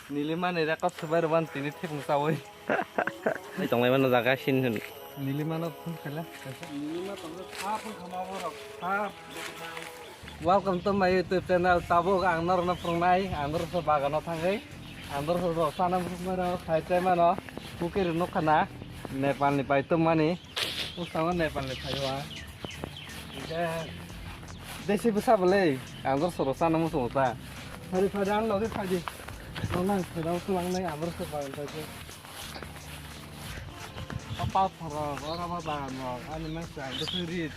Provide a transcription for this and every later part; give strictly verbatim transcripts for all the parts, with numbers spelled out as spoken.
Nilima ni record swbai rwban tini thik mwchawi. Ai tonglai mano jaga sin hin. Nilima no phone khaila. Nilima tongo, ha phone khama borok. Ha. Welcome to my YouTube channel. Tabuk ang norokno phwrwngnai, ang norokno bagano thangwi, ang norokno sana muchungmano khai chai mano. Kukir nukha na, Nepal ni pai tongmani. Bwskango Nepal ni phaio ang. Hingke desi bwsa bwle, ang dor soro chana muchungo ta. Phari phari ang loge phadi. Nonang phirang tulang nai ang dor soro phai phai. Apa phoro, ora ma ba no, ani ma sa, desi rit.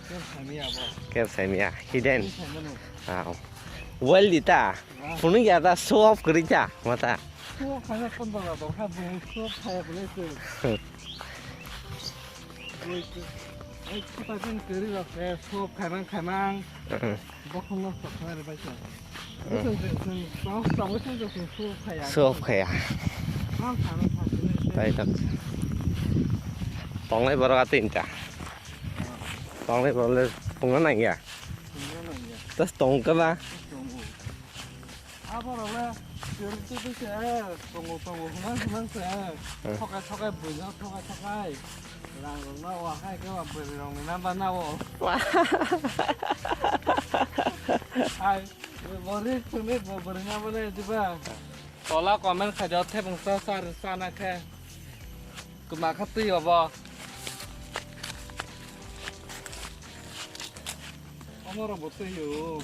Kem sami abo. Kem sami ya, hidden. Kem sami no. Ah. Well di ta. Ah. Phunuk ya ta show off kori ta, mata. Show off kaya pun ba ba, ha bu show off kaya bole tu. Ai, kita kan kiri lah, eh, sop khaimang khaimang. Heeh. Bokong no sop khaimang bai sa. Heeh. Bosong se, song, song, song, song, sop khaya. Sop khaya. Mang khaimang khaimang. Tai tak. Tonglai borok atin ta. Tonglai borok le tongna nang ya. Tongna nang ya. Tas tong ka ba? Tongo. Aborok le security se, tongo, tongo, hwnang, hwnang se. Hmm. Thokai, thokai, buino thokai, thokai. Rang rok na o, hai ke wa bwrwi rok ni namba na o. Wah. Hai, bori thwngwi bo bwrwi namba na diba. Tola comment khai do, thebung sa, sa, sa na khe. Kwma kha twi obo. Omo rok bo twi o.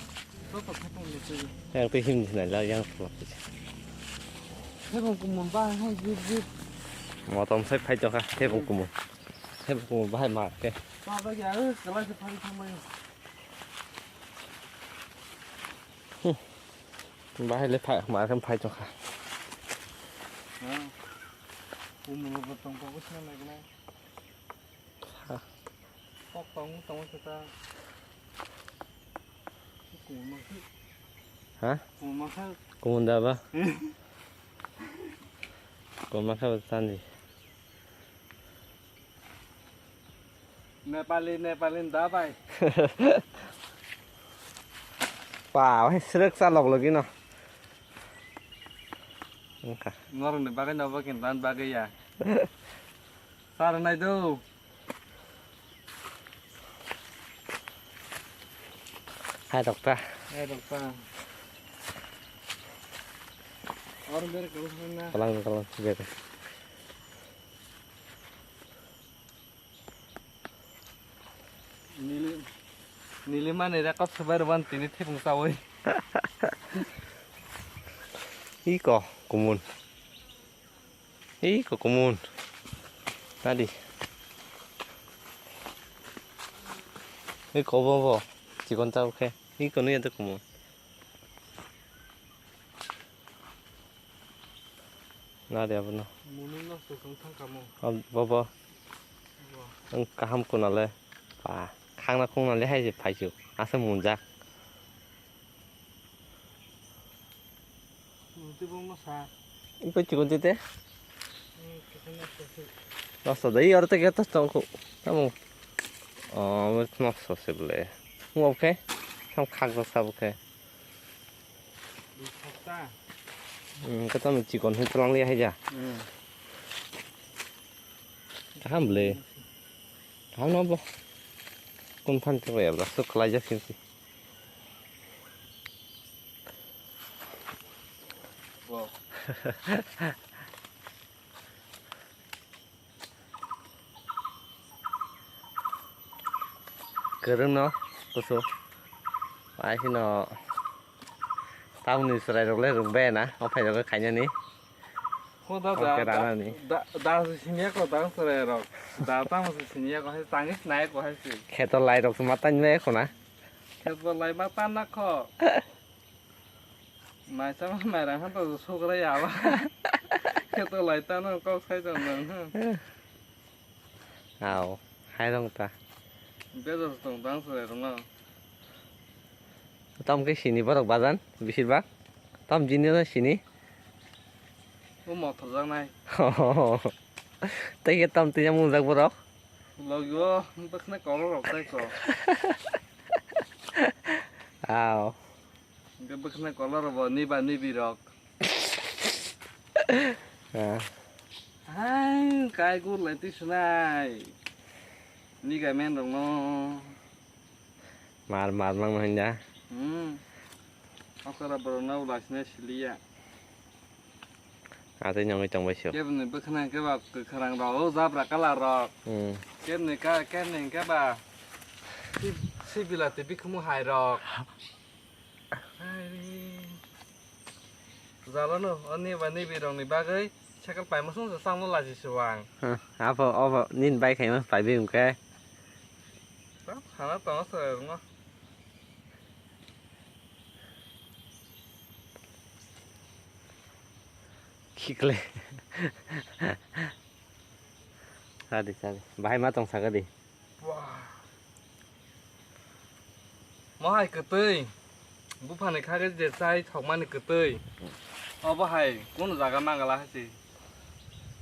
Joto khe tong bo twi o. Yang twi him sinai la yang twi. Thebung kumun ba hai jip jip. Motom sai phai tongkha thebung kumun. Thebung kumun bahai ma khe. Ba ba ya, eh, kwlai se phai thang mai. Hmm. Bahai le phai ma khe phai tongkha. Ha. Kumun bo tong kha, usna nai nai. Ha. Kok tong, tong se ta. Kumun ma khe. Ha? Kumun ma khe. Kumun da ba? Kumun ma khe ba tandi. Nepali, Nepali da bai. Wow, hai srek sa log logi no. Wngkha. Norok ni bagwi no bo kintan bagwi ya. Sar nai do. Hai dokta. Hai dokta. Or ber kalang na. Kalang, kalang, ber. Nili, nili mani record swbai rwban tini thebung chawi. Iko kumun. Iko kumun. Nadi. Iko bo bo. Chikon chao khe. Iko nui ado kumun. Nadi abono. Munu nosto wng thang kamo. Ab-, bobo. Bo. Wng kaham kunale. Ba, khangna khungnale hai se phaisuk. Asa munjak. Munu tei bo wngma sa. Ipo chikon tete? Hmm, kisa nosto se. Nosto dai, oro tei khe to tongkhu. Tamo. Oh, nosto se bole. Wngma khe? Sam khakjak sa bo khe. Hmm, kata mi chikon hin tlang li hai ja. Hmm. Kaham le. Kaham no bo. Kun phan te ya bla, so khlai ja khin si. Bo. Kwrwngno kusu. Aisino tamni chwrairokle rwngbai na, o phairokle khainani. Ho da, o da, khe da, ranani. Da, da, da, se siniya ko da ang chwrairok. Da tamo se siniya ko, hai tangi sinai ko hai se. Kheto lairok se ma tanbai kho na. Kheto lai ma tan na kho. Naisama nairang khan to sokra ya ba. Kheto lai tano kok sai tong nang ha. Ao, hai rong ta. Bejos tong tang se rong no. Tam khe sini borok bajan, bisir bak. Tam jini no sini. O mothor jak nai. Tei khe tam twi mungjak borok. Logi o bwkhwnai kolor rok tai ko. Ao. Hingke bwkhwnai kolor bo niba nibi rok. Ah. Hai, kai gur lai twi sunai. Ni ga men rong no. Mar, mar mang mang da. Hmm. Okara borok no ulasne siliya. Atwi nyongwi tongbai sio. Kebni bwkhwnang kebab kwkhwrang rok, o jabra colour rok. Hmm. Kebni ka, kebni hwnkhe ba si, si bilati bikhumu hai rok. Hai. Jalano, o niba nibi rokni bagwi cycle paima song sa changno laji se ang. Huh, abo, obo, nin bai khaima paibi hwnkhe. Hana tongo se rokno. Khikle. Sadi, sadi. Bahai ma tong saka di. Wah. Mohai kwtwi. Buphani khagwi je chai thokmani kwtwi. Obo hai kunu jaga mangala hai se.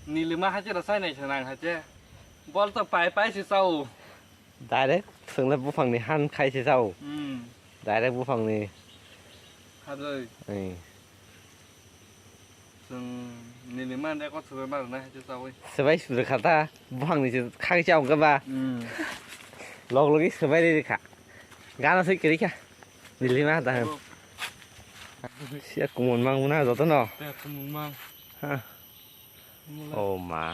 Nilima hai se rw chai nai se nang hai se. Bol to pai pai se chao. Direct thwngla buphangni han khai se chao. Hmm. Direct buphangni. Hadoi. Ei. Chwng nini man de kot swbai ma rwnai hai se chawi. Swbai swrwkha ta, buphangni se khagwi chao hwnkhe ba. Hmm. Log logi swbai ri rikha. Gana swi kwrwi kha. Nilima da. Abo. Sia kumun mang muna joto no. Te kumun mang. Ha. Mula. Oh ma.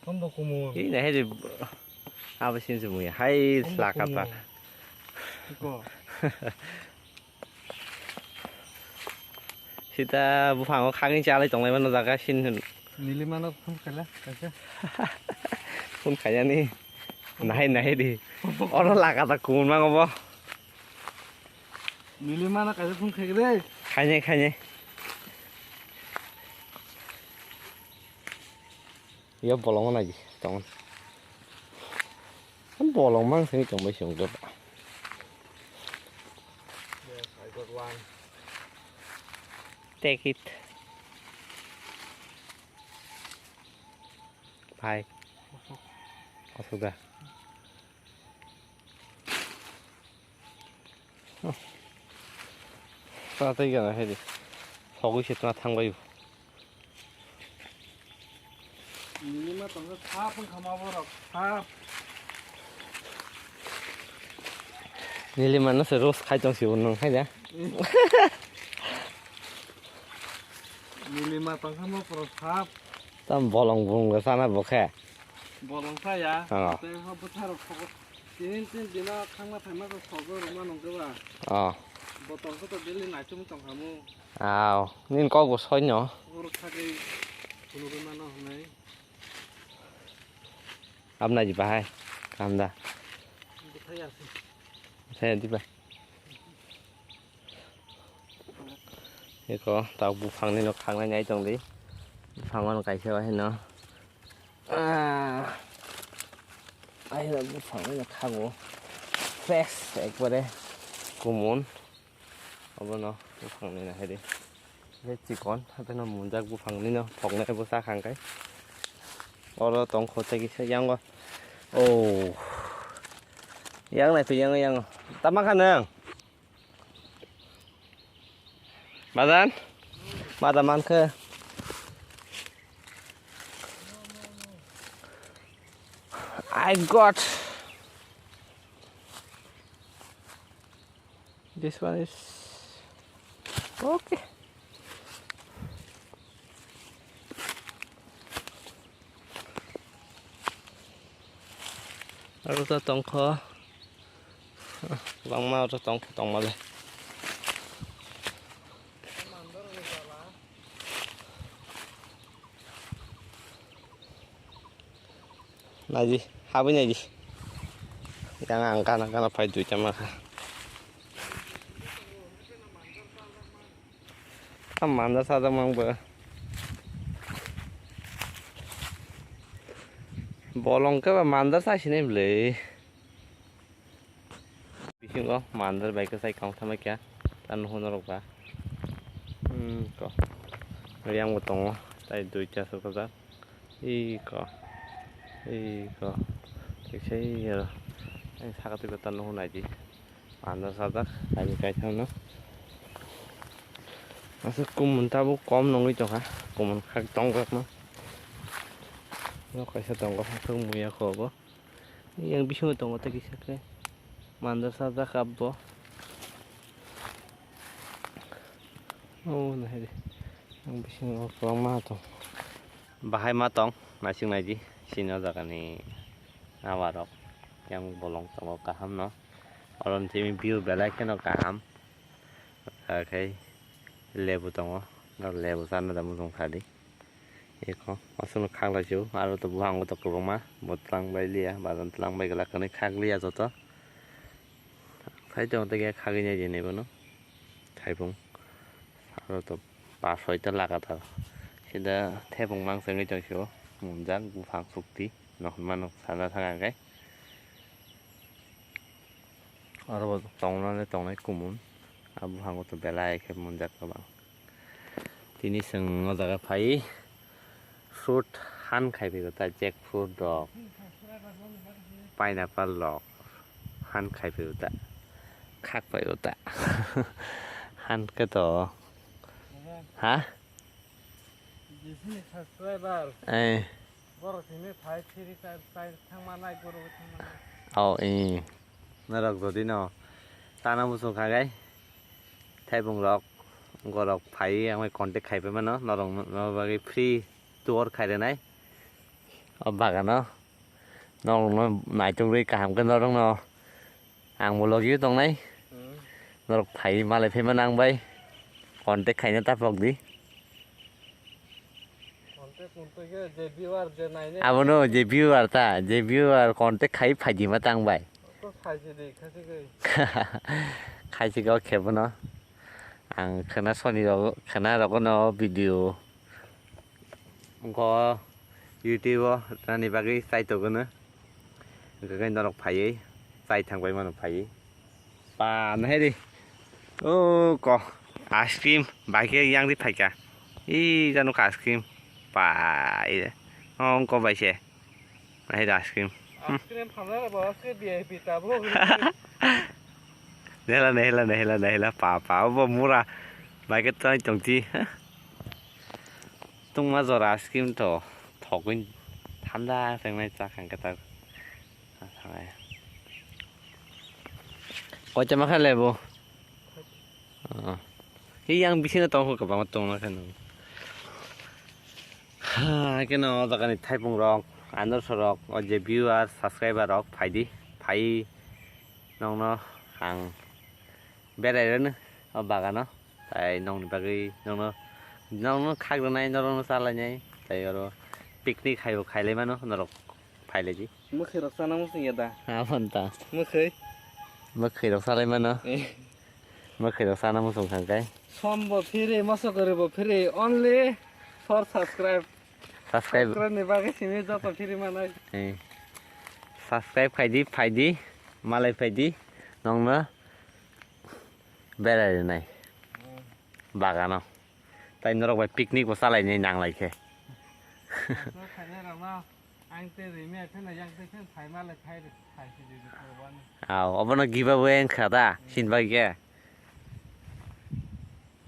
Kombo kumun. Ih, nahidi abo sini semua ya. Hai, kombo selaka kumun. Ta. Iko. Sita buphango khagwi chalai tonglai mano jaga sin. Nili mano phone khaila, kaisa. Phone khaiyani. Nahai, nahidi. Oro laka ta kumun mango bo. Nili mano kaisa phone khaigre. Khainai, khainai. Yo bolong nai tong. Bolong mang sini tong bai song joto. Yes, I got one. Take it. Bye. Asok da. Tata gana hai de. Sogwi se tana thangbai. Nilima tongkha sap wngkha ma borok sap. Nilima no se roast khai tong si bo nung hai da. Nilima tongkha ma borok sap. Tam bolong bung ga sana bo khe. Bolong sa ya. Oh. Tei ha bwtharok sogo. Tin tin dino khangma thaima khe sogo rwma nungkhe ba. Oh. Botol khe to daily naichomwi tongkhamu. Aw, nini kok bo soino. Oro khagwi phunugwi mano hwnwi. Abna di bahai. Kamda. Bwthai ya se. Bwthai ya di ba. Eko, tak buphangni no khangnai nai tong di. Buphang mano kaisa bahai no. Ah. Ai, buphangni no khago. Fresh, ekbare. Kumun. Obono buphangni no hai di. Be chikon, hape no munjak buphangni no, phoknai bo cha khang kai. Oro tong kho tei kisa yango. Oh. Yang nai phi, yang, yang. Tama kha nang? Madan? Mada man khe. I got. This one is okay. Aro to tongkho. Kwbangma oro tongkho tongmale. Naidi, habwi naidi. Yang ang gana gana phai duita makha. Tam manda sajak mang bo. Bolong khe ba manda sa sini bwle. Bisingo mandar bai kwchai kong tama kya ta nuhun rok ba. Hmm, ko. Yang bo tongo, tai duita sokajak. Iko. Iko. Thik sai aro. Ang saka twi ta nuhun naidi. Mandar sajak, kaini kaitham no. Aswk kumun tabuk kom nungwi tongkha, kumun khak tongjak no. Nok kaisa tongo, aswk muya kho bo. Yang bisingo tongo tei kisa khe mandar sajak abo. O nahidi, yang bisingo kwbangma tong. Bahai ma tong, naisik naidi, chini o jaga ni awarok yang bolong tongo kaham no. Oro ni simi view belai kheno kaham. Akhe lebu tongo, lebu chana da mujung sadi. Eko aswkno khaklai sio, aro to buhango to kwbangma bo twlang bai liya, bazan twlang bai glak hwnwi khak liya joto. Side o tei khagwi nai di nai bono thaipung, aro to pa soita lagatar sida thepung mang chengwi tong sio, munjak buphang sukti no hwnmano sana thang ang khe. Aro bo tongnani tongnai kumun, a buphango to belai khe munjak kwbang. Tini chwng o jaga phai fruit han khai phaibo ta, jackfruit rok, pineapple rok han khai phaibo ta, khak phaibo ta. Han khe to, ha? Bisini subscriber. Eh. Borok simi phai phiri chai, chai thangma nai, guru thangma nai. Oh, eh. Norok jodi no chana muchung kha khe, thaibung rok, gorok phai, ang bai contact khai pai mano, norok no bagwi free tour khai rwnai. O bagano norok no naitok rwi kaham khe norok no. Ang bo logi o tongnai. Hmm. Norok phai malai phaima nang bai. Contact khaina ta phok di. Contact, contact khe je viewer je nainai. Abono je viewer ta, je viewer contact khai phai di ma tang bai. To khai se di, khai se khe. Khai se khe o khe bono. Ang khwna soni rok, khwna rok no video. Wngkha o YouTube o nani bagwi chai togwno. Hwnkhe norok phaiwi chai thang bai mano phaiwi. Pa nahai di. O ko ice cream bai khe yang di phaikha. Ih, jano kha ice cream. Pa ih. Wngkha bai se. Nahai di ice cream. Ice cream phalna bo ice cream V I P tabuk. Nahila, nahila, nahila, nahila. Pa, pa, obo mura. Bai khe tong tong ti. Tungma jora ice cream to thogwi thanda khengnai cha khang khe ta. Koita ma kha lebu? Ah. Hi yang bisingo tong kho kwbangma tongma khe nang. Ha, khe no o jaga ni thaipung rok, anor sorok, o je viewer, subscriber rok phai di, phai nongno ang berai rwno o bagano. Tai nongni bagwi nongno, nongno khak rwnai, norokno cha lainai. Tai oro picnic haibo khai lai mano norok phai lai di. Mwkhwi rok chana muchung ya da? Aboni ta. Mwkhwi? Mwkhwi rok cha lai mano. Eh. Mwkhwi rok chana muchung kha khe. Som bo free, moso kwrwi bo free, only for subscribe. Subscribe. Subscribe ni bagwi simi joto free manai. Eh. Subscribe khai di, phai di, malai phai di, nongno berai rwnai. Hmm. Bagano. Tai norok bai picnic bo cha lainai nang lai khe. Ang tei rimi akheno yang tei pheno phai malai phai phai si di di phai wani. Aw, obono giveaway wngkha da, hmm, sin bagwi khe.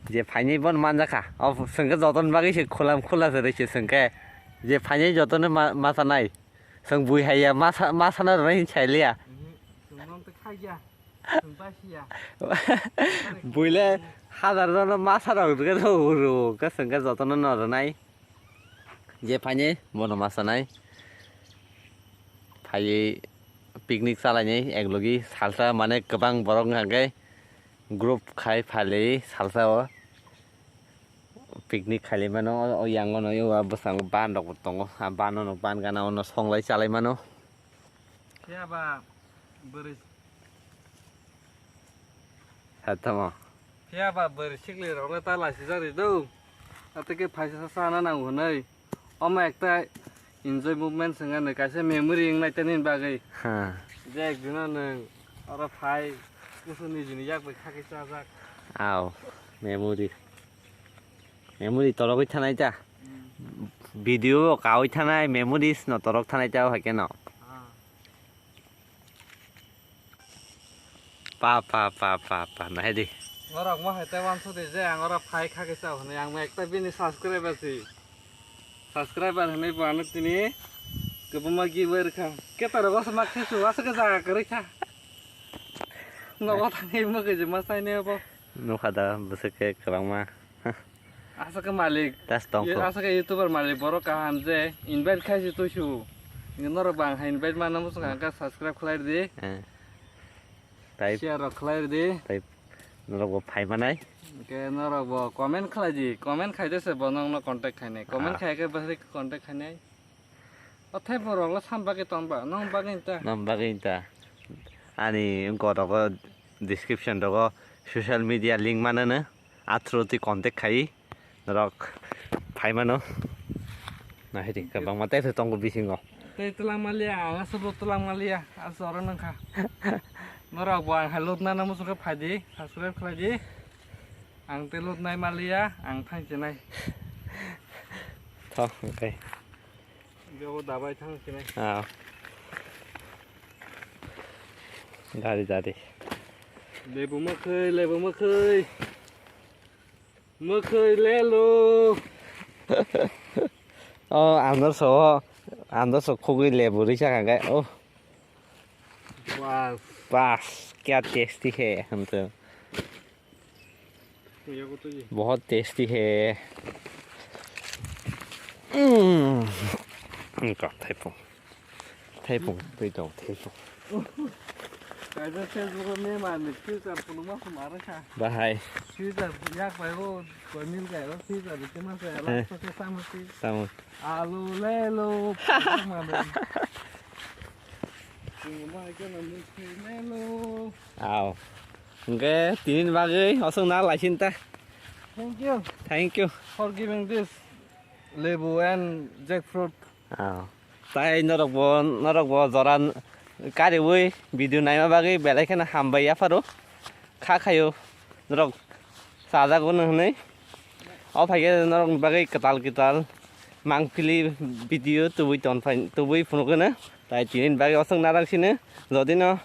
Je phainai bono manjakha. O swngkhe jotoni bagwi se khulam khula se rwise swngkhe. Je phainai jotono ma-, ma sanai. Swng bui haiya ma sa-, ma sana rwnai hin sailiya. Mhm. Swng mantwi khaiya. Swng basiya. Buile hazar jono ma sana rwgwi rw-, rw-, khe swngkhe jotono no rwnai. Je phainai bono ma sanai. Phaiwi picnic chalainai eklogi salsa mane kwbang borok wngkha khe group khai phalwi salsa o picnic khailai mano. O, o yango no o bwskango ban rok bo tongo, a ban no ban gana o no songlai chalai mano. Phiya ba bwrwi Sa tamo. Phiya ba bwrwi sikli rok le ta laisijak ri do. Ate khe phaisa sa sana nango hwnwi. Omo ekta enjoy movement swnga nai kaisa memory wng nai tani bagwi. Ha. Je ek dino nwng oro phai kusu nijini yak bai khakhe chajak. Aw, memory. Memory torogwi thanai ta. Hmm. Video o kawi thanai memories no torok thanai ta hai khe no. Ha. Pa, pa, pa, pa, pa, nahai di. Norok mo hai tei wansuk di je ang oro phai kha kisa hwnwi, ang ekta bini subscriber si. Subscriber hwnwi bo ano tini kwbangma giveaway rwkha. Keta rogo se mak khe su aswk khe jaga kwrwi kha. Nogo thangwi mwkhwjwk ma sainai bo. Nukha da bwswk khe kwbangma. Aswk khe malik. Das tong kho. Aswk khe YouTuber malik borok kaham je invite khai se tuisu. Norok bo ang hai invite manna muchung kha, subscribe khlai di. Eh. Type. Share rok khlai di. Type. Norok bo phai manai. Ke norok bo comment khlai di. Comment khai de se bo nokno contact khainai. Comment Ah. khai khe bwswk contact khainai. O thai borok lo sam bagwi ton ba, nong bagwi ta. Nong bagwi ta. Ani gorok o description rogo social media link manano. Athro twi contact khai. Norok phai mano. Nahidi kwbangma tei tongo bisingo. Tei twlang maliya, ang aswk bo twlang maliya, aswk oro nangkha. Norok bo ang hai load nana muchung khe phai di, subscribe khlai di. Ang tei load nai maliya, ang thang chinai. Tho, okay. Bebo dabai thang chinai. Ah. Dari, dari. Lebu mwkhwi, lebu mwkhwi. Mwkhwi lelo. Oh, andor so, andor so khugwi lebu risa kha khe. Oh. Bas. Bas, kya tasty hai, hum to. Yago to ji. Bahut tasty hai. Mm. Inkha, thaipung. Thaipung, twi tong, thaipung. Kaisa Facebook o mema ni filter phunukma phunuk arwkha. Bahai. Filter yak bai o koi mil kai o filter rite ma sai Eh. Last o khe tamo si. Tamo. Alu lelo. Phunukma de. Phunukma khe no mil khe lelo. Aw. Hwnkhe tini bagwi oswk na laisin ta. Thank you. Thank you. For giving this lebu and jackfruit. Ah. Tai norok bo, norok bo jora kariwi video naima bagwi belai kheno hambai yapharo. Kha khayo norok chajago no hwnwi. O phaikhe norok ni bagwi kwtal kwtal mangpili video tubui ton phai, tubui phunukgwno. Tai tini bagwi oswk narang sino. Jodi no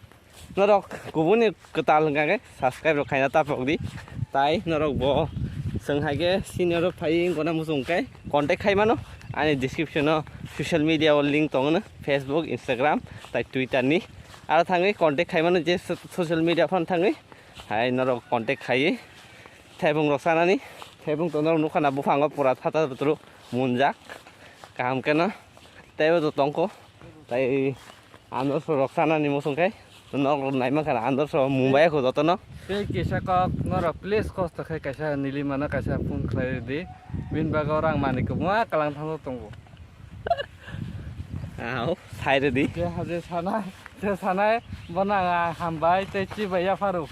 norok kubuni kwtal hwnkha khe subscribe rok khaina ta pok di. Tai norok bo swng hai khe senior rok phai wngkona muchung khe contact khai mano. Ani description o social media o link tongo no, Facebook, Instagram, tai Twitter ni. Aro thangwi contact khai mano je so-, social media phano thangwi hai norok contact khaiwi thaibung rok sanani. Thaibung to norok nukha na buphango pura thata buturu munjak kaham khe no. Teibo to tongkho. Tai andor so rok sanani muchung khe nok rok naima khana andor so mumbai kho jotono. Tei kisa kok norok please kosto khe kaisa nili mano kaisa phone khlai di. Bini bagwi rang mani kwbangma kalang thangwi tongo. Ao, sai rwdi. Je haje sanai, je sanai bono ang hambai tei chibai yapharo.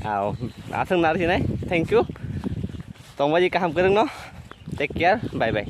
Ao, aswk narwkhinai. Thank you. Tongbaji kaham kwrwngno. Take care. Bye bye.